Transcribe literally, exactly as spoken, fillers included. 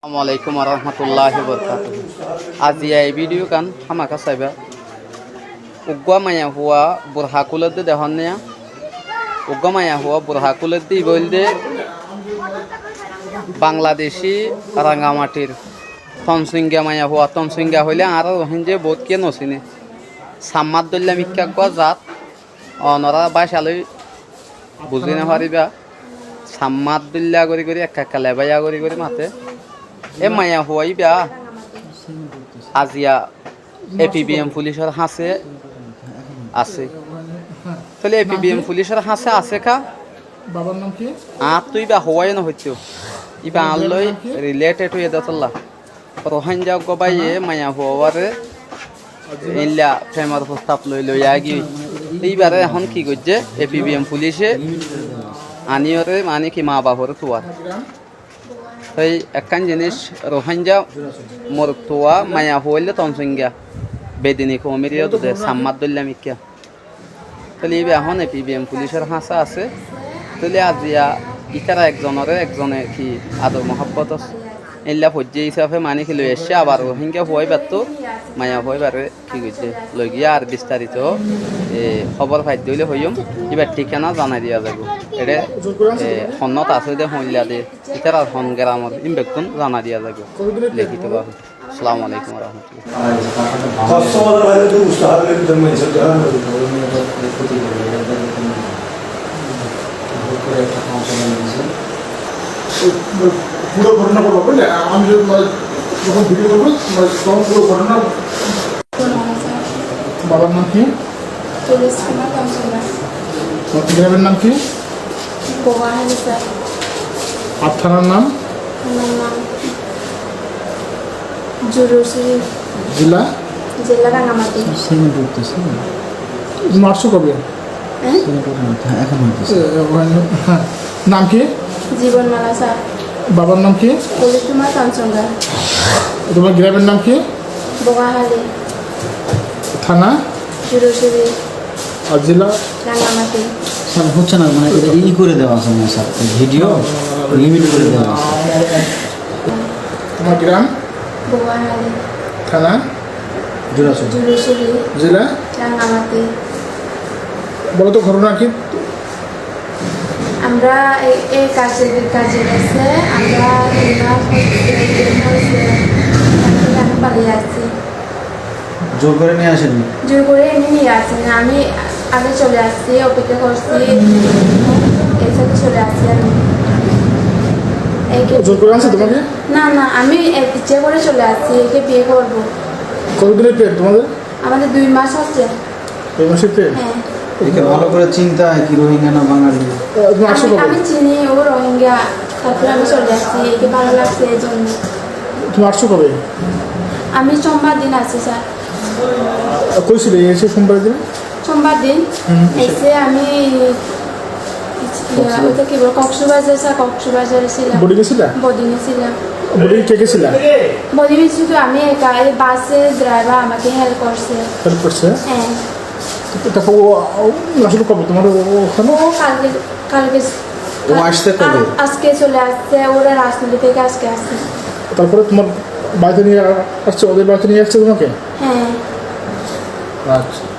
Assalamu alaikum warahmatulláhi wabarkátuhu. Aziya e bídiyo gán hámaka saibá. Uggúa maiyafua burha kúledde dehón niya. Uggúa maiyafua burha kúledde ibá óilde Bangladeci Rangamatir Tonsoinga maiyafua. Tonsoinga hoilé añára Rohingya boóut kiyé nosíne. Sammát dóilla mikká uggúa zat. Onorá báca loi buzí nofaribá. Sammát dóilla gorí gorí, ekka ekka lebáiya gorí gorí maté. E maiyafua íba aziya APBn fulícor hañsé asé. Tóile APBn fulícor hañsé asé ká? Babar nam ki? Añáttu íba howáiye nohoittó. Íba añár loi riléted óiye dé tólla. Rohingya uggúa báiye maiyafua uwáre éilla femor fostab loi loi aágiyoi. Íbaré ehón ki goijjé? APBn fulíce aníyoré, maní ki, maa baforé tuwar. Tói ekkán jiníc, Rohingya morotfua maiyafua óilde Tonsoinga, bedini koumor iyót de, Sammát dóilla mikká. Tóile íba ehón APBn fulícor hañsé asé. Tóile aziya ítara ekzonoré ekzone ki ador muhábbot asé. Éilla foijjé hísafe maní ki loi aiccé, abar Rohingya fua íbattú maiyafua íbaré ki goijjé loi giyé, ar bistarito, e, hóbor faidde óile hoiyum, íbar thíkana zanai diya zaibou. Eçé, e, honnót asé dé, hoóilla dé, ítarar hon geramor, ín bekkún zanai diya zaibou lekito bábe. Assalamu alaikum warahmatullah. পুরো ঘটনা বলবো, বুঝলে? আমি যদি, মানে, যখন ভিডিও করবো, মানে, তখন পুরো ঘটনা। বাবার নাম কি? পুলিশ কুমার কাঞ্চনদা। গ্রামের নাম কি? বোয়াহালি, স্যার। আর থানার নাম? থানার নাম জুরুসি। জেলা? জেলা রাঙামাটি। সেকেন্ড উঠতেছে। তুমি আসছো কবে? হ্যাঁ? সেকেন্ড উঠে না, হ্যাঁ, এখন হইতেছে। এ, ওখানে, হ্যাঁ। নাম কি? জীবনমালা স্যার। বাবার নাম কি? পুলিশ কুমার কাঞ্চনদা। তোমার গ্রামের নাম কি? বোয়াহালি। থানা? জুরুসুরি। আর জেলা? রাঙামাটি। স্যার, হচ্ছে না, মানে, এটা ই করে দেওয়া আছে, মানে, স্যার, ভিডিও লিমিট করে দেওয়া আছে। তোমার গ্রাম? বোয়াহালি। থানা? জুরাসুরি। জুরাসুরি। জেলা? রাঙামাটি। বলো তো, ঘটনা কি? আমরা এ-, এই কাজে, কাজে গেছে, আমরা দুই মাস হচ্ছে, তিন মাস হচ্ছে, আমি পালিয়ে আসছি। জোর করে নিয়ে আসেনি? জোর করে এমনি নিয়ে আসেনি। আমি আগে চলে আসছি, অপেক্ষা করছি, এর সাথে চলে আসছি আমি। একে জোর করে আনছে তোমাকে? না, না, আমি এ-, ইচ্ছে করে চলে আসছি, একে বিয়ে করব। কতদিনের প্রেম তোমাদের? আমাদের দুই মাস হচ্ছে। দুই মাসের প্রেম? হ্যাঁ। একে ভালো করে চিনতে হয় কি রোহিঙ্গা না বাঙালি। আহ, তুমি আসছো আমি, কবে? আমি চিনি ও রোহিঙ্গা, তারপরে আমি চলে আসছি, একে ভালো লাগছে এই জন্য। তুমি আসছো কবে? আমি সোমবার দিন আসছি, স্যার। আহ, কই ছিলে এসে সোমবার দিন? সোমবার দিন হুম। এসে আমি ইয়া, কক্সবাজার। ওটা কি বলে, কক্সবাজার, স্যার, কক্সবাজারে ছিলাম। বোর্ডিং এ ছিলা? বোর্ডিং এ ছিলাম। বোর্ডিং এ কে কে ছিলা? বোর্ডিং এ শুধু আমি একা, এই বাসে ড্রাইভার আমাকে হেল্প করছে। হেল্প করছে? হ্যাঁ। তো, তো, তারপর ও, ও আসলে কবে তোমার ও-, ওখানে? ও কালকে, কালকে ও আসছে কবে? আ-, আজকে চলে আসছে, ওরা রাজনীতি থেকে আজকে আসছে। তারপরে তোমার বাড়িতে নিয়ে আসছে, ওদের বাড়িতে নিয়ে আসছে তোমাকে? হ্যাঁ। আচ্ছা।